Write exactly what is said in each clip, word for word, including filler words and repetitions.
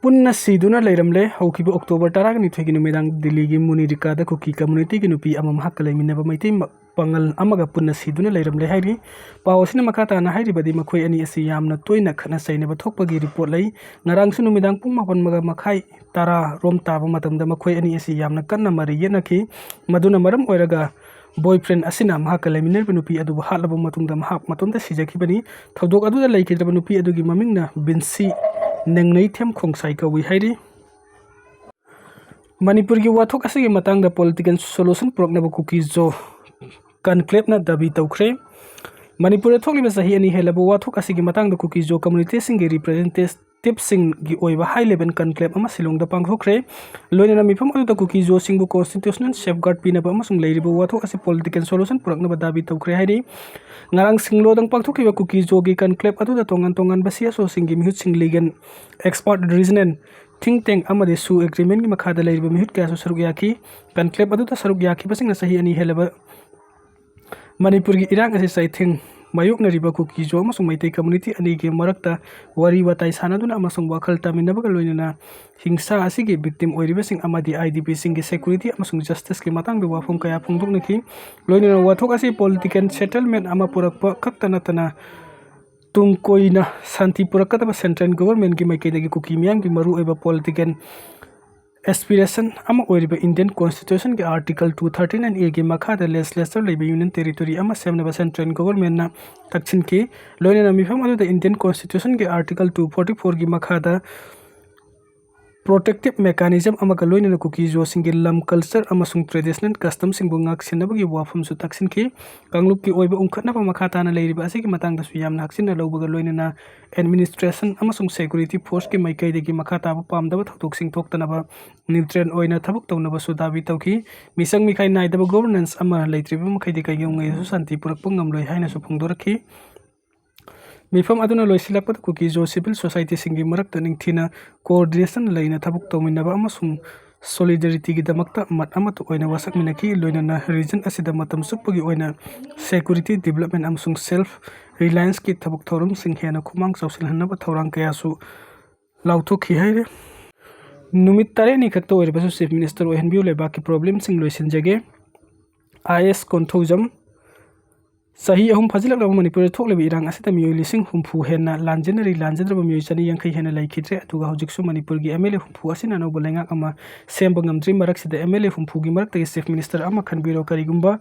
ꯄꯨꯟꯅ ꯁꯤꯗꯨꯅ ꯂꯩꯔꯝꯂꯦ꯫ ꯍꯧꯈꯤꯕ October ꯇꯔꯥꯅꯤꯊꯣꯏꯒꯤ ꯅꯨꯃꯤꯗꯥꯡ ꯗꯤꯜꯂꯤꯒꯤ ꯃꯨꯅꯤꯔꯤꯀꯥꯗ ꯀꯨꯀꯤ communityꯒꯤ ꯅꯨꯄꯤ ꯑꯃ ꯃꯍꯥꯛꯀ ꯂꯩꯃꯤꯟꯅꯕ ꯃꯩꯇꯩ ꯃ-, ꯄꯥꯉꯜ ꯑꯃꯒ ꯄꯨꯟꯅ ꯁꯤꯗꯨꯅ ꯂꯩꯔꯝꯂꯦ ꯍꯥꯏꯔꯤ꯫ ꯄꯥꯎ ꯑꯁꯤꯅ ꯃꯈꯥ ꯇꯥꯅ ꯍꯥꯏꯔꯤꯕꯗꯤ, ꯃꯈꯣꯏ ꯑꯅꯤ ꯑꯁꯤ ꯌꯥꯝꯅ ꯇꯣꯏꯅ ꯈꯠꯅ ꯆꯩꯅꯕ ꯊꯣꯛꯄꯒꯤ report ꯂꯩ꯫ ꯉꯔꯥꯡꯁꯨ ꯅꯨꯃꯤꯗꯥꯡ ꯄꯨꯡ ꯃꯥꯄꯟ ꯃꯈꯥꯏ, ꯇꯔꯥ ꯔꯣꯝ ꯇꯥꯕ ꯃꯇꯝꯗ ꯃꯈꯣꯏ ꯑꯅꯤ ꯑꯁꯤ ꯌꯥꯝꯅ ꯀꯟꯅ ꯃꯔꯩ ꯌꯦꯠꯅꯈꯤ꯫ ꯃꯗꯨꯅ ꯃꯔꯝ ꯑꯣꯏꯔꯒ boyfriend ꯑꯁꯤꯅ ꯃꯍꯥꯛꯀ ꯂꯩꯃꯤꯟꯅꯔꯤꯕ ꯅꯨꯄꯤ ꯑꯗꯨꯕꯨ ꯍꯥꯠꯂꯕ ꯃꯇꯨꯡꯗ ꯃꯍꯥꯛ ꯃꯇꯣꯝꯇ ꯁꯤꯖꯈꯤꯕꯅꯤ꯫ ꯊꯧꯗꯣꯛ ꯑꯗꯨꯗ ꯂꯩꯈꯤꯗ꯭ꯔꯕ ꯅꯨꯄꯤ ꯑꯗꯨꯒꯤ ꯃꯃꯤꯡꯅ ꯕꯤꯟꯁꯤ ꯅꯦꯡꯅꯩꯊꯦꯝ ꯈꯣꯡꯁꯥꯏ ꯀꯧꯏ ꯍꯥꯏꯔꯤ꯫ ꯃꯅꯤꯄꯨꯔꯒꯤ ꯋꯥꯊꯣꯛ ꯑꯁꯤꯒꯤ ꯃꯇꯥꯡꯗ political solution ꯄꯨꯔꯛꯅꯕ ꯀꯨꯀꯤ ꯖꯣ conclaveꯅ ꯗꯥꯕꯤ ꯇꯧꯈ꯭ꯔꯦ꯫ ꯃꯅꯤꯄꯨꯔꯗ ꯊꯣꯛꯂꯤꯕ ꯆꯍꯤ ꯑꯅꯤ ꯍꯦꯜꯂꯕ ꯋꯥꯊꯣꯛ ꯑꯁꯤꯒꯤ ꯃꯇꯥꯡꯗ ꯀꯨꯀꯤ ꯖꯣ communityꯁꯤꯡꯒꯤ representativeꯁꯤꯡꯒꯤ ꯑꯣꯏꯕ high level conclave ꯑꯃ ꯁꯤꯂꯣꯡꯗ ꯄꯥꯡꯊꯣꯛꯈ꯭ꯔꯦ꯫ ꯂꯣꯏꯅꯅ ꯃꯤꯐꯝ ꯑꯗꯨꯗ ꯀꯨꯀꯤ ꯖꯣꯁꯤꯡꯕꯨ constitutional safeguard ꯄꯤꯅꯕ ꯑꯃꯁꯨꯡ ꯂꯩꯔꯤꯕ ꯋꯥꯊꯣꯛ ꯑꯁꯤ political solution ꯄꯨꯔꯛꯅꯕ ꯗꯥꯕꯤ ꯇꯧꯈ꯭ꯔꯦ ꯍꯥꯏꯔꯤ꯫ ꯉꯔꯥꯡ ꯁꯤꯡꯂꯣꯗꯪ ꯄꯥꯡꯊꯣꯛꯈꯤꯕ ꯀꯨꯀꯤ ꯖꯣꯒꯤ conclave ꯑꯗꯨꯗ ꯇꯣꯉꯥꯟ ꯇꯣꯉꯥꯟꯕ CSOꯁꯤꯡꯒꯤ ꯃꯤꯍꯨꯠꯁꯤꯡ, legal expert, regional think tank ꯑꯃꯗꯤ ꯁꯨ agreementꯀꯤ ꯃꯈꯥꯗ ꯂꯩꯔꯤꯕ ꯃꯤꯍꯨꯠ ꯀꯌꯥꯁꯨ ꯁꯔꯨꯛ ꯌꯥꯈꯤ꯫ Conclave ꯑꯗꯨꯗ ꯁꯔꯨꯛ ꯌꯥꯈꯤꯕꯁꯤꯡꯅ ꯆꯍꯤ ꯑꯅꯤ ꯍꯦꯜꯂꯕ ꯃꯅꯤꯄꯨꯔꯒꯤ ꯏꯔꯥꯡ ꯑꯁꯤ ꯆꯩꯊꯦꯡ ꯃꯥꯌꯣꯛꯅꯔꯤꯕ ꯀꯨꯀꯤ ꯖꯣ ꯑꯃꯁꯨꯡ ꯃꯩꯇꯩ community ꯑꯅꯤꯒꯤ ꯃꯔꯛꯇ ꯋꯥꯔꯤ ꯋꯥꯇꯥꯏ ꯁꯥꯟꯅꯗꯨꯅ ꯑꯃꯁꯨꯡ ꯋꯥꯈꯜ ꯇꯥꯃꯤꯟꯅꯕꯒ ꯂꯣꯏꯅꯅ ꯍꯤꯡꯁꯥ ꯑꯁꯤꯒꯤ victim ꯑꯣꯏꯔꯤꯕꯁꯤꯡ ꯑꯃꯗꯤ IDPꯁꯤꯡꯒꯤ security ꯑꯃꯁꯨꯡ justiceꯀꯤ ꯃꯇꯥꯡꯗ ꯋꯥꯐꯝ ꯀꯌꯥ ꯐꯣꯡꯗꯣꯛꯅꯈꯤ꯫ ꯂꯣꯏꯅꯅ ꯋꯥꯊꯣꯛ ꯑꯁꯤ political settlement ꯑꯃ ꯄꯨꯔꯛꯄ ꯈꯛꯇ ꯅꯠꯇꯅ ꯇꯨꯡ ꯀꯣꯏꯅ ꯁꯥꯟꯇꯤ ꯄꯨꯔꯛꯀꯗꯕ central governmentꯀꯤ ꯃꯥꯏꯀꯩꯗꯒꯤ ꯀꯨꯀꯤ ꯃꯤꯌꯥꯝꯒꯤ ꯃꯔꯨꯑꯣꯏꯕ political aspiration ꯑꯃ ꯑꯣꯏꯔꯤꯕ Indian Constitutionꯒꯤ Article two thirty-nine Aꯒꯤ ꯃꯈꯥꯗ legislature ꯂꯩꯕ union territory ꯑꯃ ꯁꯦꯝꯅꯕ central governmentꯅ ꯇꯛꯁꯤꯟꯈꯤ꯫ ꯂꯣꯏꯅꯅ ꯃꯤꯐꯝ ꯑꯗꯨꯗ Indian Constitutionꯒꯤ Article two forty-fourꯒꯤ ꯃꯈꯥꯗ protective mechanism ꯑꯃꯒ ꯂꯣꯏꯅꯅ ꯀꯨꯀꯤ ꯖꯣꯁꯤꯡꯒꯤ ꯂꯝ, culture ꯑꯃꯁꯨꯡ traditional customꯁꯤꯡꯕꯨ ꯉꯥꯛꯁꯦꯟꯅꯕꯒꯤ ꯋꯥꯐꯝꯁꯨ ꯇꯛꯁꯤꯟꯈꯤ꯫ ꯀꯥꯡꯂꯨꯞꯀꯤ ꯑꯣꯏꯕ ꯎꯪꯈꯠꯅꯕ ꯃꯈꯥ ꯇꯥꯅ ꯂꯩꯔꯤꯕ ꯑꯁꯤꯒꯤ ꯃꯇꯥꯡꯗꯁꯨ ꯌꯥꯝꯅ ꯍꯛꯆꯤꯟꯅ ꯂꯧꯕꯒ ꯂꯣꯏꯅꯅ administration ꯑꯃꯁꯨꯡ security forceꯀꯤ ꯃꯥꯏꯀꯩꯗꯒꯤ ꯃꯈꯥ ꯇꯥꯕ ꯄꯥꯝꯗꯕ ꯊꯧꯗꯣꯛꯁꯤꯡ ꯊꯣꯛꯇꯅꯕ neutral ꯑꯣꯏꯅ ꯊꯕꯛ ꯇꯧꯅꯕꯁꯨ ꯗꯥꯕꯤ ꯇꯧꯈꯤ꯫ ꯃꯤꯆꯪ ꯃꯤꯈꯥꯏ ꯅꯥꯏꯗꯕ governance ꯑꯃ ꯂꯩꯇ꯭ꯔꯤꯕ ꯃꯈꯩꯗꯤ ꯀꯩꯗꯧꯉꯩꯗꯁꯨ ꯁꯥꯟꯇꯤ ꯄꯨꯔꯛꯄ ꯉꯝꯂꯣꯏ ꯍꯥꯏꯅꯁꯨ ꯐꯣꯡꯗꯣꯔꯛꯈꯤ꯫ ꯃꯤꯐꯝ ꯑꯗꯨꯅ ꯂꯣꯏꯁꯤꯜꯂꯛꯄꯗ ꯀꯨꯀꯤ ꯖꯣ civil societyꯁꯤꯡꯒꯤ ꯃꯔꯛꯇ ꯅꯤꯡꯊꯤꯅ coordination ꯂꯩꯅ ꯊꯕꯛ ꯇꯧꯃꯤꯟꯅꯕ ꯑꯃꯁꯨꯡ solidarityꯒꯤꯗꯃꯛꯇ ꯃꯠ ꯑꯃꯠꯇ ꯑꯣꯏꯅ ꯋꯥꯁꯛꯃꯤꯟꯅꯈꯤ, ꯂꯣꯏꯅꯅ region ꯑꯁꯤꯗ ꯃꯇꯝ ꯆꯨꯞꯄꯒꯤ ꯑꯣꯏꯅ security, development ꯑꯃꯁꯨꯡ self relianceꯀꯤ ꯊꯕꯛ ꯊꯧꯔꯝꯁꯤꯡ ꯍꯦꯟꯅ ꯈꯨꯃꯥꯡ ꯆꯥꯎꯁꯤꯜꯍꯟꯅꯕ ꯊꯧꯔꯥꯡ ꯀꯌꯥꯁꯨ ꯂꯥꯎꯊꯣꯛꯈꯤ ꯍꯥꯏꯔꯦ꯫ ꯅꯨꯃꯤꯠ ꯇꯔꯦꯠꯅꯤ ꯈꯛꯇ ꯑꯣꯏꯔꯕꯁꯨ Chief Minister ꯑꯣꯏꯍꯟꯕꯤꯌꯨ, ꯂꯩꯕꯥꯛꯀꯤ problemꯁꯤꯡ ꯂꯣꯏꯁꯤꯟꯖꯒꯦ꯫ I A S Konthoujam. ꯆꯍꯤ ꯑꯍꯨꯝ ꯐꯥꯖꯤꯜꯂꯛꯂꯕ ꯃꯅꯤꯄꯨꯔꯗ ꯊꯣꯛꯂꯤꯕ ꯏꯔꯥꯡ ꯑꯁꯤꯗ ꯃꯤꯑꯣꯏ ꯂꯤꯁꯤꯡ ꯍꯨꯝꯐꯨ ꯍꯦꯟꯅ ꯂꯥꯟꯖꯦꯟꯅꯔꯤ, ꯂꯥꯟꯖꯦꯟꯗ꯭ꯔꯕ ꯃꯤꯑꯣꯏ ꯆꯅꯤ ꯌꯥꯡꯈꯩ ꯍꯦꯟꯅ ꯂꯩꯈꯤꯗ꯭ꯔꯦ꯫ ꯑꯗꯨꯒ ꯍꯧꯖꯤꯛꯁꯨ ꯃꯅꯤꯄꯨꯔꯒꯤ M L A ꯍꯨꯝꯐꯨ ꯑꯁꯤꯅ ꯑꯅꯧꯕ ꯂꯩꯉꯥꯛ ꯑꯃ ꯁꯦꯝꯕ ꯉꯝꯗ꯭ꯔꯤ꯫ ꯃꯔꯛꯁꯤꯗ M L A ꯍꯨꯝꯐꯨꯒꯤ ꯃꯔꯛꯇꯒꯤ Chief Minister ꯑꯃ ꯈꯟꯕꯤꯔꯣ꯫ ꯀꯔꯤꯒꯨꯝꯕ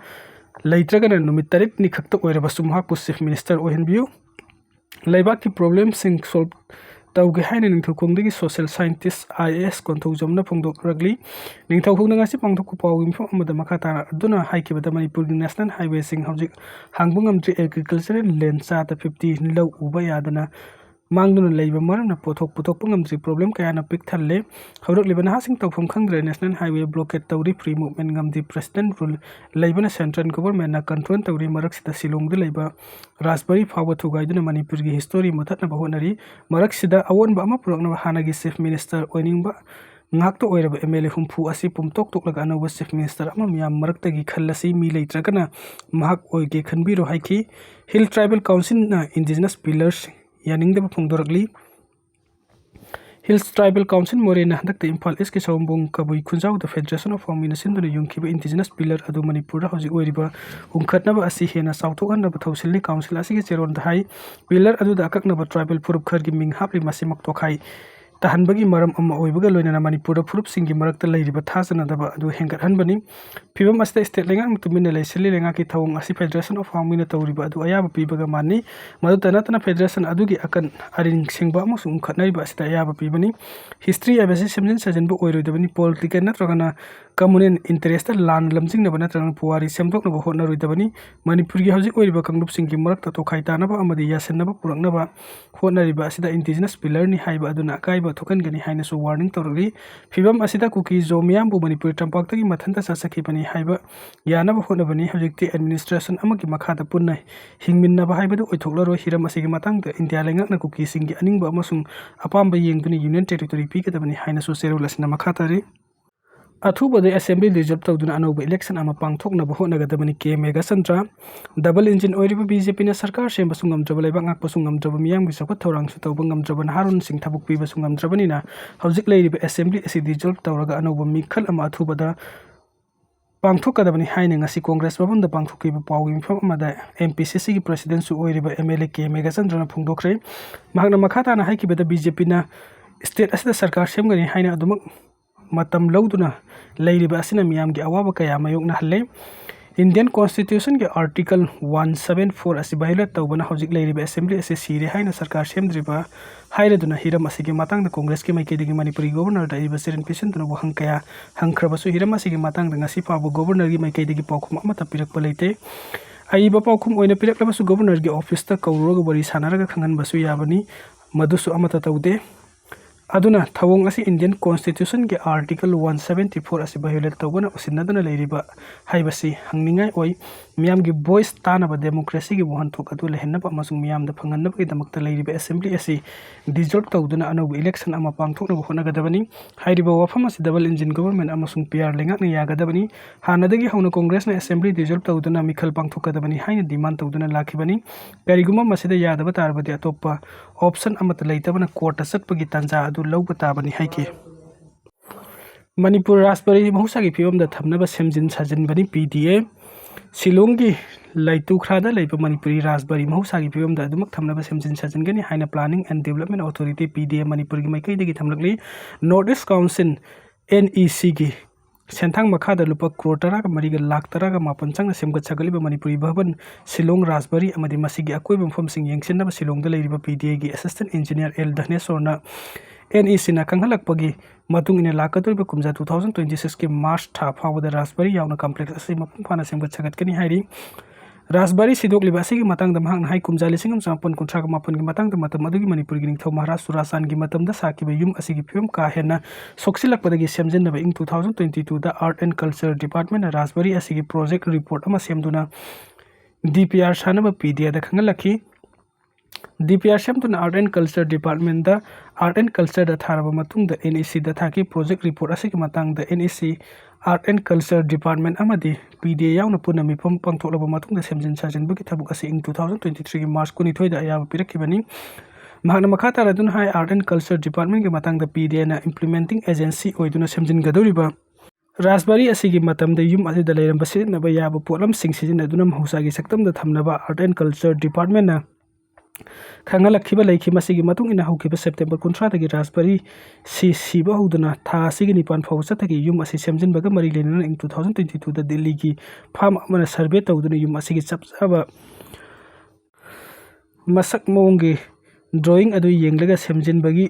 ꯂꯩꯇ꯭ꯔꯒꯅ ꯅꯨꯃꯤꯠ ꯇꯔꯦꯠꯅꯤ ꯈꯛꯇ ꯑꯣꯏꯔꯕꯁꯨ ꯃꯍꯥꯛꯄꯨ Chief Minister ꯑꯣꯏꯍꯟꯕꯤꯌꯨ꯫ ꯂꯩꯕꯥꯛꯀꯤ problemꯁꯤꯡ solve ꯇꯧꯒꯦ ꯍꯥꯏꯅ ꯅꯤꯡꯊꯧꯈꯣꯡꯗꯒꯤ social scientist I A S ꯀꯣꯟꯊꯧꯖꯝꯅ ꯐꯣꯡꯗꯣꯛꯂꯛꯂꯤ꯫ ꯅꯤꯡꯊꯧꯈꯣꯡꯗ ꯉꯁꯤ ꯄꯥꯡꯊꯣꯛꯄ ꯄꯥꯎꯒꯤ ꯃꯤꯐꯝ ꯑꯃꯗ ꯃꯈꯥ ꯇꯥꯅ ꯑꯗꯨꯅ ꯍꯥꯏꯈꯤꯕꯗ, ꯃꯅꯤꯄꯨꯔꯒꯤ national highwayꯁꯤꯡ ꯍꯧꯖꯤꯛ ꯍꯥꯡꯕ ꯉꯝꯗ꯭ꯔꯤ꯫ Agricultural land ꯆꯥꯗ fifty ꯂꯧ ꯎꯕ ꯌꯥꯗꯅ ꯃꯥꯡꯗꯨꯅ ꯂꯩꯕ ꯃꯔꯝꯅ ꯄꯣꯠꯊꯣꯛ ꯄꯨꯊꯣꯛꯄ ꯉꯝꯗ꯭ꯔꯤ꯫ Problem ꯀꯌꯥꯅ ꯄꯤꯛ ꯊꯜꯂꯦ꯫ ꯍꯧꯔꯛꯂꯤꯕ ꯅꯍꯥꯁꯤꯡ ꯇꯧꯐꯝ ꯈꯪꯗ꯭ꯔꯦ꯫ National highway blockade ꯇꯧꯔꯤ꯫ Free movement ꯉꯝꯗꯦ꯫ President rule ꯂꯩꯕꯅ central governmentꯅ control ꯇꯧꯔꯤ꯫ ꯃꯔꯛꯁꯤꯗ ꯁꯤꯂꯣꯡꯗ ꯂꯩꯕ ꯔꯥꯖꯕꯥꯔꯤ ꯐꯥꯎꯕ ꯊꯨꯒꯥꯏꯗꯨꯅ ꯃꯅꯤꯄꯨꯔꯒꯤ history ꯃꯨꯊꯠꯅꯕ ꯍꯣꯠꯅꯔꯤ꯫ ꯃꯔꯛꯁꯤꯗ ꯑꯑꯣꯟꯕ ꯑꯃ ꯄꯨꯔꯛꯅꯕ ꯍꯥꯟꯅꯒꯤ Chief Minister ꯑꯣꯏꯅꯤꯡꯕ ꯉꯥꯛꯇ ꯑꯣꯏꯔꯕ M L A ꯍꯨꯝꯐꯨ ꯑꯁꯤ ꯄꯨꯝꯇꯣꯛ ꯇꯣꯛꯂꯒ ꯑꯅꯧꯕ Chief Minister ꯑꯃ ꯃꯤꯌꯥꯝ ꯃꯔꯛꯇꯒꯤ ꯈꯜꯂꯁꯤ꯫ ꯃꯤ ꯂꯩꯇ꯭ꯔꯒꯅ ꯃꯍꯥꯛ ꯑꯣꯏꯒꯦ ꯈꯟꯕꯤꯔꯣ ꯍꯥꯏꯈꯤ꯫ Hill Tribal Councilꯅ Indigenous Pillars ꯌꯥꯅꯤꯡꯗꯕ ꯐꯣꯡꯗꯣꯔꯛꯂꯤ꯫ Hills Tribal Council ꯃꯣꯔꯦꯅ ꯍꯟꯗꯛꯇ ꯏꯝꯐꯥꯜ Eastꯀꯤ ꯁꯑꯣꯝꯕꯨꯡ ꯀꯕꯨꯏ ꯈꯨꯟꯖꯥꯎꯗ Federation of ꯄꯥꯎꯃꯤꯅ ꯁꯤꯟꯗꯨꯅ ꯌꯨꯡꯈꯤꯕ Indigenous Pillar ꯑꯗꯨ ꯃꯅꯤꯄꯨꯔꯗ ꯍꯧꯖꯤꯛ ꯑꯣꯏꯔꯤꯕ ꯎꯪꯈꯠꯅꯕ ꯑꯁꯤ ꯍꯦꯟꯅ ꯆꯥꯎꯊꯣꯛꯍꯟꯅꯕ ꯊꯧꯁꯤꯜꯂꯤ꯫ Council ꯑꯁꯤꯒꯤ ꯆꯦꯔꯣꯜꯗ ꯍꯥꯏ, Pillar ꯑꯗꯨꯗ ꯑꯀꯛꯅꯕ tribal ꯐꯨꯔꯨꯞ ꯈꯔꯒꯤ ꯃꯤꯡ ꯍꯥꯞꯂꯤ꯫ ꯃꯁꯤꯃꯛ ꯇꯣꯈꯥꯏ ꯇꯥꯍꯟꯕꯒꯤ ꯃꯔꯝ ꯑꯃ ꯑꯣꯏꯕꯒ ꯂꯣꯏꯅꯅ ꯃꯅꯤꯄꯨꯔꯗ ꯐꯨꯔꯨꯞꯁꯤꯡꯒꯤ ꯃꯔꯛꯇ ꯂꯩꯔꯤꯕ ꯊꯥꯖꯅꯗꯕ ꯑꯗꯨ ꯍꯦꯟꯒꯠꯍꯟꯕꯅꯤ꯫ ꯐꯤꯚꯝ ꯑꯁꯤꯗ state ꯂꯩꯉꯥꯛꯅ ꯇꯨꯃꯤꯟꯅ ꯂꯩꯁꯤꯜꯂꯤ꯫ ꯂꯩꯉꯥꯛꯀꯤ ꯊꯧꯑꯣꯡ ꯑꯁꯤ Federation of ꯄꯥꯎꯃꯤꯅ ꯇꯧꯔꯤꯕ ꯑꯗꯨ ꯑꯌꯥꯕ ꯄꯤꯕꯒ ꯃꯥꯟꯅꯤ꯫ ꯃꯗꯨꯇ ꯅꯠꯇꯅ Federation ꯑꯗꯨꯒꯤ ꯑꯀꯟ ꯑꯔꯤꯡ ꯁꯤꯡꯕ ꯑꯃꯁꯨꯡ ꯎꯪꯈꯠꯅꯔꯤꯕ ꯑꯁꯤꯗ ꯑꯌꯥꯕ ꯄꯤꯕꯅꯤ꯫ History ꯍꯥꯏꯕꯁꯤ ꯁꯦꯝꯖꯤꯟ ꯁꯥꯖꯤꯟꯕ ꯑꯣꯏꯔꯣꯏꯗꯕꯅꯤ꯫ Political ꯅꯠꯇ꯭ꯔꯒꯅ communal interest ꯂꯥꯟꯅ ꯂꯝꯖꯤꯡꯅꯕ ꯅꯠꯇ꯭ꯔꯒꯅ ꯄꯨꯋꯥꯔꯤ ꯁꯦꯝꯗꯣꯛꯅꯕ ꯍꯣꯠꯅꯔꯣꯏꯗꯕꯅꯤ꯫ ꯃꯅꯤꯄꯨꯔꯒꯤ ꯍꯧꯖꯤꯛ ꯑꯣꯏꯔꯤꯕ ꯀꯥꯡꯂꯨꯞꯁꯤꯡꯒꯤ ꯃꯔꯛꯇ ꯇꯣꯈꯥꯏ ꯇꯥꯅꯕ ꯑꯃꯗꯤ ꯌꯥꯁꯤꯟꯅꯕ ꯄꯨꯔꯛꯅꯕ ꯍꯣꯠꯅꯔꯤꯕ ꯑꯁꯤꯗ Indigenous Pillarꯅꯤ ꯍꯥꯏꯕ ꯑꯗꯨꯅ ꯑꯀꯥꯏꯕ ꯊꯣꯛꯍꯟꯒꯅꯤ ꯍꯥꯏꯅꯁꯨ warning ꯇꯧꯔꯛꯂꯤ꯫ ꯐꯤꯚꯝ ꯑꯁꯤꯗ ꯀꯨꯀꯤ ꯖꯣ ꯃꯤꯌꯥꯝꯕꯨ ꯃꯅꯤꯄꯨꯔ ꯇꯝꯄꯥꯛꯇꯒꯤ ꯃꯊꯟꯇ ꯆꯠꯆꯈꯤꯕꯅꯤ ꯍꯥꯏꯕ ꯌꯥꯅꯕ ꯍꯣꯠꯅꯕꯅꯤ꯫ ꯍꯧꯖꯤꯛꯇꯤ administration ꯑꯃꯒꯤ ꯃꯈꯥꯗ ꯄꯨꯟꯅ ꯍꯤꯡꯃꯤꯟꯅꯕ ꯍꯥꯏꯕꯗꯨ ꯑꯣꯏꯊꯣꯛꯂꯔꯣꯏ꯫ ꯍꯤꯔꯝ ꯑꯁꯤꯒꯤ ꯃꯇꯥꯡꯗ ꯏꯟꯗꯤꯌꯥ ꯂꯩꯉꯥꯛꯅ ꯀꯨꯀꯤꯁꯤꯡꯒꯤ ꯑꯅꯤꯡꯕ ꯑꯃꯁꯨꯡ ꯑꯄꯥꯝꯕ ꯌꯦꯡꯗꯨꯅ Union Territory ꯄꯤꯒꯗꯕꯅꯤ ꯍꯥꯏꯅꯁꯨ ꯆꯦꯔꯣꯜ ꯑꯁꯤꯅ ꯃꯈꯥ ꯇꯥꯔꯤ꯫ ꯑꯊꯨꯕꯗ assembly dissolve ꯇꯧꯗꯨꯅ ꯑꯅꯧꯕ election ꯑꯃ ꯄꯥꯡꯊꯣꯛꯅꯕ ꯍꯣꯠꯅꯒꯗꯕꯅꯤ꯫ ꯀꯦ ꯃꯦꯘꯆꯟꯗ꯭ꯔ꯫ Double engine ꯑꯣꯏꯔꯤꯕ ꯕꯤ ꯖꯦ ꯄꯤꯅ ꯁꯔꯀꯥꯔ ꯁꯦꯝꯕꯁꯨ ꯉꯝꯗ꯭ꯔꯕ, ꯂꯩꯕꯥꯛ ꯉꯥꯛꯄꯁꯨ ꯉꯝꯗ꯭ꯔꯕ, ꯃꯤꯌꯥꯝꯒꯤ ꯆꯥꯎꯈꯠ ꯊꯧꯔꯥꯡꯁꯨ ꯇꯧꯕ ꯉꯝꯗ꯭ꯔꯕ, ꯅꯍꯥꯔꯣꯜꯁꯤꯡ ꯊꯕꯛ ꯄꯤꯕꯁꯨ ꯉꯝꯗ꯭ꯔꯕꯅꯤꯅ ꯍꯧꯖꯤꯛ ꯂꯩꯔꯤꯕ assembly ꯑꯁꯤ dissolve ꯇꯧꯔꯒ ꯑꯅꯧꯕ ꯃꯤꯈꯜ ꯑꯃ ꯑꯊꯨꯕꯗ ꯄꯥꯡꯊꯣꯛꯀꯗꯕꯅꯤ ꯍꯥꯏꯅ ꯉꯁꯤ ꯀꯣꯡꯒ꯭ꯔꯦꯁ ꯚꯕꯟꯗ ꯄꯥꯡꯊꯣꯛꯈꯤꯕ ꯄꯥꯎꯒꯤ ꯃꯤꯐꯝ ꯑꯃꯗ ꯑꯦꯝ ꯄꯤ ꯁꯤ ꯁꯤꯒꯤ presidentꯁꯨ ꯑꯣꯏꯔꯤꯕ ꯑꯦꯝ ꯑꯦꯜ ꯑꯦ ꯀꯦ ꯃꯦꯘꯆꯟꯗ꯭ꯔꯅ ꯐꯣꯡꯗꯣꯛꯈ꯭ꯔꯦ꯫ ꯃꯍꯥꯛꯅ ꯃꯈꯥ ꯇꯥꯅ ꯍꯥꯏꯈꯤꯕꯗ, ꯕꯤ ꯖꯦ ꯄꯤꯅ state ꯑꯁꯤꯗ ꯁꯔꯀꯥꯔ ꯁꯦꯝꯒꯅꯤ ꯍꯥꯏꯅ ꯑꯗꯨꯃꯛ ꯃꯇꯝ ꯂꯧꯗꯨꯅ ꯂꯩꯔꯤꯕ ꯑꯁꯤꯅ ꯃꯤꯌꯥꯝꯒꯤ ꯑꯋꯥꯕ ꯀꯌꯥ ꯃꯥꯌꯣꯛꯅꯍꯜꯂꯦ꯫ Indian Constitutionꯒꯤ Article one seven four ꯑꯁꯤ violate ꯇꯧꯕꯅ ꯍꯧꯖꯤꯛ ꯂꯩꯔꯤꯕ assembly ꯑꯁꯤ ꯁꯤꯔꯦ ꯍꯥꯏꯅ ꯁꯔꯀꯥꯔ ꯁꯦꯝꯗ꯭ꯔꯤꯕ ꯍꯥꯏꯔꯗꯨꯅ ꯍꯤꯔꯝ ꯑꯁꯤꯒꯤ ꯃꯇꯥꯡꯗ ꯀꯣꯡꯒ꯭ꯔꯦꯁꯀꯤ ꯃꯥꯏꯀꯩꯗꯒꯤ ꯃꯅꯤꯄꯨꯔꯤ governorꯗ ꯏꯕ ꯆꯦꯔꯦꯟ ꯄꯤꯁꯤꯟꯗꯨꯅ ꯋꯥꯍꯪ ꯀꯌꯥ ꯍꯪꯈ꯭ꯔꯕꯁꯨ ꯍꯤꯔꯝ ꯑꯁꯤꯒꯤ ꯃꯇꯥꯡꯗ ꯉꯁꯤ ꯐꯥꯎꯕ governorꯒꯤ ꯃꯥꯏꯀꯩꯗꯒꯤ ꯄꯥꯎꯈꯨꯝ ꯑꯃꯠꯇ ꯄꯤꯔꯛꯄ ꯂꯩꯇꯦ꯫ ꯑꯏꯕ ꯄꯥꯎꯈꯨꯝ ꯑꯣꯏꯅ ꯄꯤꯔꯛꯂꯕꯁꯨ governorꯒꯤ officeꯇ ꯀꯧꯔꯨꯔꯒ ꯋꯥꯔꯤ ꯁꯥꯟꯅꯔꯒ ꯈꯪꯍꯟꯕꯁꯨ ꯌꯥꯕꯅꯤ, ꯃꯗꯨꯁꯨ ꯑꯃꯠꯇ ꯇꯧꯗꯦ꯫ ꯑꯗꯨꯅ ꯊꯧꯑꯣꯡ ꯑꯁꯤ Indian Constitutionꯒꯤ Article one seventy four ꯑꯁꯤ violate ꯇꯧꯕꯅ ꯎꯁꯤꯟꯅꯗꯨꯅ ꯂꯩꯔꯤꯕ ꯍꯥꯏꯕꯁꯤ ꯍꯪꯅꯤꯡꯉꯥꯏ ꯑꯣꯏ꯫ ꯃꯤꯌꯥꯝꯒꯤ voice ꯇꯥꯅꯕ, democracyꯒꯤ ꯋꯥꯍꯟꯊꯣꯛ ꯑꯗꯨ ꯂꯩꯍꯟꯅꯕ ꯑꯃꯁꯨꯡ ꯃꯤꯌꯥꯝꯗ ꯐꯪꯍꯟꯅꯕꯒꯤꯗꯃꯛꯇ ꯂꯩꯔꯤꯕ assembly ꯑꯁꯤ dissolve ꯇꯧꯗꯨꯅ ꯑꯅꯧꯕ election ꯑꯃ ꯄꯥꯡꯊꯣꯛꯅꯕ ꯍꯣꯠꯅꯒꯗꯕꯅꯤ꯫ ꯍꯥꯏꯔꯤꯕ ꯋꯥꯐꯝ ꯑꯁꯤ double engine government ꯑꯃꯁꯨꯡ ꯄꯤ ꯑꯥꯔ ꯂꯩꯉꯥꯛꯅ ꯌꯥꯒꯗꯕꯅꯤ꯫ ꯍꯥꯟꯅꯗꯒꯤ ꯍꯧꯅ ꯀꯣꯡꯒ꯭ꯔꯦꯁꯅ assembly dissolve ꯇꯧꯗꯨꯅ ꯃꯤꯈꯜ ꯄꯥꯡꯊꯣꯛꯀꯗꯕꯅꯤ ꯍꯥꯏꯅ demand ꯇꯧꯗꯨꯅ ꯂꯥꯛꯈꯤꯕꯅꯤ꯫ ꯀꯔꯤꯒꯨꯝꯕ ꯃꯁꯤꯗ ꯌꯥꯗꯕ ꯇꯥꯔꯕꯗꯤ ꯑꯇꯣꯞꯄ option ꯑꯃꯠꯇ ꯂꯩꯇꯕꯅ courtꯇ ꯆꯠꯄꯒꯤ ꯇꯥꯟꯖꯥ ꯑꯗꯨ ꯂꯧꯕ ꯇꯥꯕꯅꯤ ꯍꯥꯏꯈꯤ꯫ ꯃꯅꯤꯄꯨꯔ ꯔꯥꯖꯕꯥꯔꯤ ꯃꯍꯧꯁꯥꯒꯤ ꯐꯤꯕꯝꯗ ꯊꯝꯅꯕ ꯁꯦꯝꯖꯤꯟ ꯁꯥꯖꯤꯟꯕꯅꯤ ꯄꯤ ꯗꯤ ꯑꯦ꯫ ꯁꯤꯂꯣꯡꯒꯤ ꯂꯥꯏꯇꯨꯈ꯭ꯔꯥꯗ ꯂꯩꯕ ꯃꯅꯤꯄꯨꯔꯤ ꯔꯥꯖꯕꯥꯔꯤ ꯃꯍꯧꯁꯥꯒꯤ ꯐꯤꯕꯝꯗ ꯑꯗꯨꯃꯛ ꯊꯝꯅꯕ ꯁꯦꯝꯖꯤꯟ ꯁꯥꯖꯤꯟꯒꯅꯤ ꯍꯥꯏꯅ Planning and Development Authority, ꯄꯤ ꯗꯤ ꯑꯦ, ꯃꯅꯤꯄꯨꯔꯒꯤ ꯃꯥꯏꯀꯩꯗꯒꯤ ꯊꯝꯂꯛꯂꯤ꯫ North East Council, N E Cꯒꯤ ꯁꯦꯟꯊꯥꯡ ꯃꯈꯥꯗ ꯂꯨꯄꯥ ꯀ꯭ꯔꯣꯔ ꯇꯔꯥꯒ ꯃꯔꯤꯒ ꯂꯥꯈ ꯇꯔꯥꯒ ꯃꯥꯄꯟ ꯆꯪꯅ ꯁꯦꯝꯒꯠ ꯁꯥꯒꯠꯂꯤꯕ ꯃꯅꯤꯄꯨꯔꯤ ꯚꯕꯟ, ꯁꯤꯂꯣꯡ ꯔꯥꯖꯕꯥꯔꯤ ꯑꯃꯗꯤ ꯃꯁꯤꯒꯤ ꯑꯀꯣꯏꯕ ꯃꯐꯝꯁꯤꯡ ꯌꯦꯡꯁꯤꯟꯅꯕ ꯁꯤꯂꯣꯡꯗ ꯂꯩꯔꯤꯕ ꯄꯤ ꯗꯤ ꯑꯦꯒꯤ assistant engineer ꯑꯦꯜ ꯙꯅꯦꯁꯣꯔꯅ N E Cꯅ ꯈꯪꯍꯜꯂꯛꯄꯒꯤ ꯃꯇꯨꯡ ꯏꯟꯅ ꯂꯥꯛꯀꯗꯧꯔꯤꯕ ꯀꯨꯝꯖꯥ two thousand twenty sixꯀꯤ March ꯊꯥ ꯐꯥꯎꯕꯗ ꯔꯥꯖꯕꯥꯔꯤ ꯌꯥꯎꯅ complex ꯑꯁꯤ ꯃꯄꯨꯡ ꯐꯥꯅ ꯁꯦꯝꯒꯠ ꯁꯥꯒꯠꯀꯅꯤ ꯍꯥꯏꯔꯤ꯫ ꯔꯥꯖꯕꯥꯔꯤ ꯁꯤꯗꯣꯛꯂꯤꯕ ꯑꯁꯤꯒꯤ ꯃꯇꯥꯡꯗ ꯃꯍꯥꯛꯅ ꯍꯥꯏ, ꯀꯨꯝꯖꯥ ꯂꯤꯁꯤꯡ ꯑꯃ ꯆꯃꯥꯄꯟ ꯀꯨꯟꯊ꯭ꯔꯥꯒ ꯃꯥꯄꯟꯒꯤ ꯃꯇꯥꯡꯗ ꯃꯇꯝ ꯑꯗꯨꯒꯤ ꯃꯅꯤꯄꯨꯔꯒꯤ ꯅꯤꯡꯊꯧ ꯃꯍꯥꯔꯥꯖ ꯆꯨꯔꯥꯆꯥꯟꯒꯤ ꯃꯇꯝꯗ ꯁꯥꯈꯤꯕ ꯌꯨꯝ ꯑꯁꯤꯒꯤ ꯐꯤꯕꯝ ꯀꯥ ꯍꯦꯟꯅ ꯁꯣꯛꯆꯤꯜꯂꯛꯄꯗꯒꯤ ꯁꯦꯝꯖꯤꯟꯅꯕ ꯏꯪ two thousand twenty twoꯗ Art and Culture Departmentꯅ ꯔꯥꯖꯕꯥꯔꯤ ꯑꯁꯤꯒꯤ project report ꯑꯃ ꯁꯦꯝꯗꯨꯅ D P R ꯁꯥꯅꯕ ꯄꯤ ꯗꯤ ꯑꯦꯗ ꯈꯪꯍꯜꯂꯛꯈꯤ꯫ DPR ꯁꯦꯝꯗꯨꯅ Art and Culture Departmentꯗ Art and Cultureꯗ ꯊꯥꯔꯕ ꯃꯇꯨꯡꯗ NECꯗ ꯊꯥꯈꯤ꯫ Project report ꯑꯁꯤꯒꯤ ꯃꯇꯥꯡꯗ NEC Art and Culture Department ꯑꯃꯗꯤ PDA ꯌꯥꯎꯅ ꯄꯨꯟꯅ ꯃꯤꯐꯝ ꯄꯥꯡꯊꯣꯛꯂꯕ ꯃꯇꯨꯡꯗ ꯁꯦꯝꯖꯤꯟ ꯁꯥꯖꯤꯟꯕꯒꯤ ꯊꯕꯛ ꯑꯁꯤ ꯏꯪ two thousand twenty threeꯒꯤ March ꯀꯨꯟꯅꯤꯊꯣꯏꯗ ꯑꯌꯥꯕ ꯄꯤꯔꯛꯈꯤꯕꯅꯤ꯫ ꯃꯍꯥꯛꯅ ꯃꯈꯥ ꯇꯥꯔꯗꯨꯅ ꯍꯥꯏ, Art and Culture Departmentꯀꯤ ꯃꯇꯥꯡꯗ PDAꯅ implementing agency ꯑꯣꯏꯗꯨꯅ ꯁꯦꯝꯖꯤꯟꯒꯗꯧꯔꯤꯕ ꯔꯥꯖꯕꯥꯔꯤ ꯑꯁꯤꯒꯤ ꯃꯇꯝꯗ ꯌꯨꯝ ꯑꯁꯤꯗ ꯂꯩꯔꯝꯕ ꯁꯤꯖꯤꯟꯅꯕ ꯌꯥꯕ ꯄꯣꯠꯂꯝꯁꯤꯡ ꯁꯤꯖꯤꯟꯅꯗꯨꯅ ꯃꯍꯧꯁꯥꯒꯤ ꯁꯛꯇꯝꯗ ꯊꯝꯅꯕ Art and Culture Departmentꯅ ꯈꯪꯍꯜꯂꯛꯈꯤꯕ ꯂꯩꯈꯤ꯫ ꯃꯁꯤꯒꯤ ꯃꯇꯨꯡ ꯏꯟꯅ ꯍꯧꯈꯤꯕ September ꯀꯨꯟꯊ꯭ꯔꯥꯗꯒꯤ ꯔꯥꯖꯕꯥꯔꯤ ꯁꯤ ꯁꯤꯕ ꯍꯧꯗꯨꯅ ꯊꯥ ꯑꯁꯤꯒꯤ ꯅꯤꯄꯥꯟ ꯐꯥꯎꯕ ꯆꯠꯊꯈꯤ꯫ ꯌꯨꯝ ꯑꯁꯤ ꯁꯦꯝꯖꯤꯟꯕꯒ ꯃꯔꯤ ꯂꯩꯅꯅ ꯏꯪ two thousand twenty twoꯗ ꯗꯤꯜꯂꯤꯒꯤ firm ꯑꯃꯅ survey ꯇꯧꯗꯨꯅ ꯌꯨꯝ ꯑꯁꯤꯒꯤ ꯆꯞ ꯆꯥꯕ ꯃꯁꯛ ꯃꯑꯣꯡꯒꯤ drawing ꯑꯗꯨ ꯌꯦꯡꯂꯒ ꯁꯦꯝꯖꯤꯟꯕꯒꯤ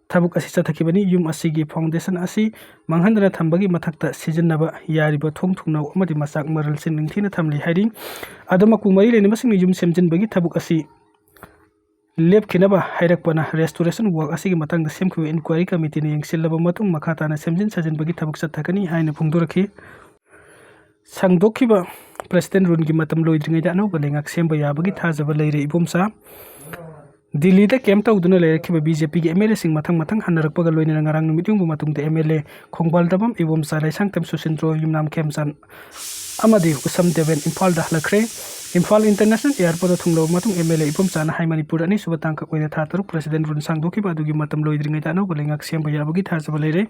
ꯊꯕꯛ ꯑꯁꯤ ꯆꯠꯊꯈꯤꯕꯅꯤ꯫ ꯌꯨꯝ ꯑꯁꯤꯒꯤ foundation ꯑꯁꯤ ꯃꯥꯡꯍꯟꯗꯅ ꯊꯝꯕꯒꯤ ꯃꯊꯛꯇ ꯁꯤꯖꯤꯟꯅꯕ ꯌꯥꯔꯤꯕ ꯊꯣꯡ ꯊꯣꯡꯅꯥꯎ ꯑꯃꯗꯤ ꯃꯆꯥꯛ ꯃꯔꯜꯁꯤꯡ ꯅꯤꯡꯊꯤꯅ ꯊꯝꯂꯤ ꯍꯥꯏꯔꯤ꯫ ꯑꯗꯨ ꯃꯀꯨ ꯃꯔꯤ ꯂꯩꯅꯕꯁꯤꯡꯅ ꯌꯨꯝ ꯁꯦꯝꯖꯤꯟꯕꯒꯤ ꯊꯕꯛ ꯑꯁꯤ ꯂꯦꯞꯈꯤꯅꯕ ꯍꯥꯏꯔꯛꯄꯅ restoration work ꯑꯁꯤꯒꯤ ꯃꯇꯥꯡꯗ ꯁꯦꯝꯈꯤꯕ inquiry committeeꯅ ꯌꯦꯡꯁꯤꯜꯂꯕ ꯃꯇꯨꯡ ꯃꯈꯥ ꯇꯥꯅ ꯁꯦꯝꯖꯤꯟ ꯁꯥꯖꯤꯟꯕꯒꯤ ꯊꯕꯛ ꯆꯠꯊꯒꯅꯤ ꯍꯥꯏꯅ ꯐꯣꯡꯗꯣꯔꯛꯈꯤ꯫ ꯁꯥꯡꯗꯣꯛꯈꯤꯕ President ruleꯒꯤ ꯃꯇꯝ ꯂꯣꯏꯗ꯭ꯔꯤꯉꯩꯗ ꯑꯅꯧꯕ ꯂꯩꯉꯥꯛ ꯁꯦꯝꯕ ꯌꯥꯕꯒꯤ ꯊꯥꯖꯕ ꯂꯩꯔꯦ ꯏꯕꯣꯝꯆꯥ꯫ ꯗꯤꯜꯂꯤꯗ camp ꯇꯧꯗꯨꯅ ꯂꯩꯔꯛꯈꯤꯕ BJPꯒꯤ MLAꯁꯤꯡ ꯃꯊꯪ ꯃꯊꯪ ꯍꯟꯅꯔꯛꯄꯒ ꯂꯣꯏꯅꯅ ꯉꯔꯥꯡ ꯅꯨꯃꯤꯠ ꯌꯨꯡꯕ ꯃꯇꯨꯡꯗ MLA ꯈꯣꯡꯕꯥꯜꯗꯕꯝ ꯏꯕꯣꯝꯆꯥ, ꯂꯩꯁꯥꯡꯊꯦꯝ ꯁꯨꯁꯤꯟꯗ꯭ꯔꯣ, ꯌꯨꯝꯅꯥꯝ ꯈꯦꯝꯆꯥꯟ ꯑꯃꯗꯤ ꯎꯁꯝ ꯗꯦꯕꯦꯟ ꯏꯝꯐꯥꯜꯗ ꯍꯜꯂꯛꯈ꯭ꯔꯦ꯫ ꯏꯝꯐꯥꯜ International Airportꯇ ꯊꯨꯡꯂꯕ ꯃꯇꯨꯡ MLA ꯏꯕꯣꯝꯆꯥꯅ ꯍꯥꯏ, ꯃꯅꯤꯄꯨꯔ ꯑꯅꯤꯁꯨꯕ ꯇꯥꯡꯀꯛ ꯑꯣꯏꯅ ꯊꯥ ꯇꯔꯨꯛ President rule ꯁꯥꯡꯗꯣꯛꯈꯤꯕ ꯑꯗꯨꯒꯤ ꯃꯇꯝ ꯂꯣꯏꯗ꯭ꯔꯤꯉꯩꯗ ꯑꯅꯧꯕ ꯂꯩꯉꯥꯛ ꯁꯦꯝꯕ ꯌꯥꯕꯒꯤ ꯊꯥꯖꯕ ꯂꯩꯔꯦ꯫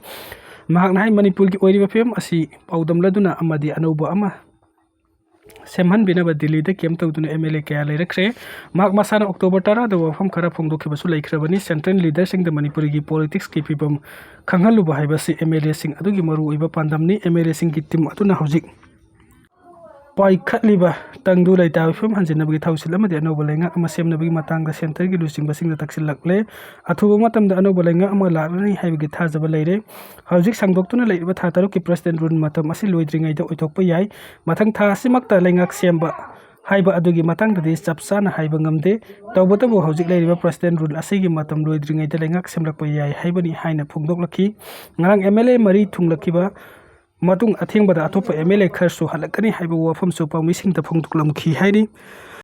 ꯃꯍꯥꯛꯅ ꯍꯥꯏ, ꯃꯅꯤꯄꯨꯔꯒꯤ ꯑꯣꯏꯔꯤꯕ ꯐꯤꯕꯝ ꯑꯁꯤ ꯄꯥꯎꯗꯝꯂꯗꯨꯅ ꯑꯃꯗꯤ ꯑꯅꯧꯕ ꯑꯃ ꯁꯦꯝꯍꯟꯕꯤꯅꯕ ꯗꯤꯜꯂꯤꯗ camp ꯇꯧꯗꯨꯅ MLA ꯀꯌꯥ ꯂꯩꯔꯛꯈ꯭ꯔꯦ꯫ ꯃꯍꯥꯛ ꯃꯁꯥꯅ October ꯇꯔꯥꯗ ꯋꯥꯐꯝ ꯈꯔ ꯐꯣꯡꯗꯣꯛꯈꯤꯕꯁꯨ ꯂꯩꯈ꯭ꯔꯕꯅꯤ꯫ Central leaderꯁꯤꯡꯗ ꯃꯅꯤꯄꯨꯔꯒꯤ politicsꯀꯤ ꯐꯤꯕꯝ ꯈꯪꯍꯜꯂꯨꯕ ꯍꯥꯏꯕꯁꯤ MLAꯁꯤꯡ ꯑꯗꯨꯒꯤ ꯃꯔꯨꯑꯣꯏꯕ ꯄꯥꯟꯗꯝꯅꯤ꯫ MLAꯁꯤꯡꯒꯤ team ꯑꯗꯨꯅ ꯍꯧꯖꯤꯛ ꯄꯥꯏꯈꯠꯂꯤꯕ ꯇꯪꯗꯨ ꯂꯩꯇꯥꯕꯒꯤ ꯐꯤꯕꯝ ꯍꯟꯖꯤꯟꯅꯕꯒꯤ ꯊꯧꯁꯤꯜ ꯑꯃꯗꯤ ꯑꯅꯧꯕ ꯂꯩꯉꯥꯛ ꯑꯃ ꯁꯦꯝꯅꯕꯒꯤ ꯃꯇꯥꯡꯗ centreꯒꯤ ꯂꯨꯆꯤꯡꯕꯁꯤꯡꯗ ꯇꯛꯁꯤꯜꯂꯛꯂꯦ꯫ ꯑꯊꯨꯕ ꯃꯇꯝꯗ ꯑꯅꯧꯕ ꯂꯩꯉꯥꯛ ꯑꯃ ꯂꯥꯛꯂꯅꯤ ꯍꯥꯏꯕꯒꯤ ꯊꯥꯖꯕ ꯂꯩꯔꯦ꯫ ꯍꯧꯖꯤꯛ ꯁꯥꯡꯗꯣꯛꯇꯨꯅ ꯂꯩꯔꯤꯕ ꯊꯥ ꯇꯔꯨꯛꯀꯤ President rule ꯃꯇꯝ ꯑꯁꯤ ꯂꯣꯏꯗ꯭ꯔꯤꯉꯩꯗ ꯑꯣꯏꯊꯣꯛꯄ ꯌꯥꯏ꯫ ꯃꯊꯪ ꯊꯥ ꯑꯁꯤꯃꯛꯇ ꯂꯩꯉꯥꯛ ꯁꯦꯝꯕ ꯍꯥꯏꯕ ꯑꯗꯨꯒꯤ ꯃꯇꯥꯡꯗꯗꯤ ꯆꯞ ꯆꯥꯅ ꯍꯥꯏꯕ ꯉꯝꯗꯦ꯫ ꯇꯧꯕꯇꯕꯨ ꯍꯧꯖꯤꯛ ꯂꯩꯔꯤꯕ President rule ꯑꯁꯤꯒꯤ ꯃꯇꯝ ꯂꯣꯏꯗ꯭ꯔꯤꯉꯩꯗ ꯂꯩꯉꯥꯛ ꯁꯦꯝꯂꯛꯄ ꯌꯥꯏ ꯍꯥꯏꯕꯅꯤ ꯍꯥꯏꯅ ꯐꯣꯡꯗꯣꯛꯂꯛꯈꯤ꯫ ꯉꯔꯥꯡ MLA ꯃꯔꯤ ꯊꯨꯡꯂꯛꯈꯤꯕ ꯃꯇꯨꯡ ꯑꯊꯦꯡꯕꯗ ꯑꯇꯣꯞꯄ MLA ꯈꯔꯁꯨ ꯍꯜꯂꯛꯀꯅꯤ ꯍꯥꯏꯕ ꯋꯥꯐꯝꯁꯨ ꯄꯥꯎꯃꯤꯁꯤꯡꯗ ꯐꯣꯡꯗꯣꯛꯂꯝꯈꯤ ꯍꯥꯏꯔꯤ꯫